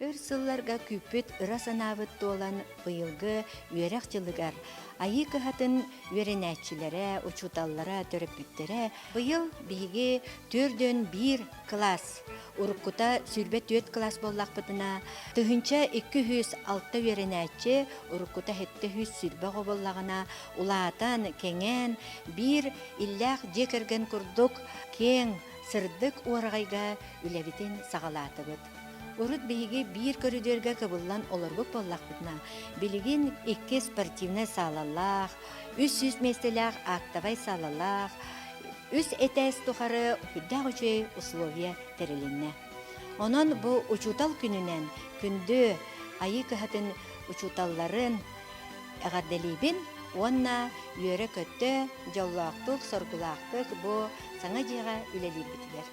Өр сылларга күүппүт ыра санаабыт туолан быйылгы үөрэх дьылыгар Айыы кыһатын үөрэнээччилэрэ, учууталлара, төрөппүттэрэ быйыл биһиги 41 кылаас, уруккута 24 кылаас буоллахпытына, 1206 үөрэнээччи, уруккута 720 оҕо буоллаҕына, улаатан, кэҥээн, биир иллээх дьиэ кэргэн курдук киэҥ, сырдык уораҕайга үлэбитин саҕалаатыбыт. Урут биһиги биир көрүдүөргэ кыбыллан олорбут буоллахпытына, билигин икки спортивнай саалалаах, 300 миэстэлээх актовай саалалаах, үс этээс тухары үрдээх үчүгэй условия тэрилиннэ. Онон бу учуутал күнүнэн күндү Айыы кыһатын учууталларын эҕэрдэлиибин уонна үөрэ-көтө, дьоллоохтук, соргулаахтык бу саҥа дьиэҕэ үлэлиирбитигэр.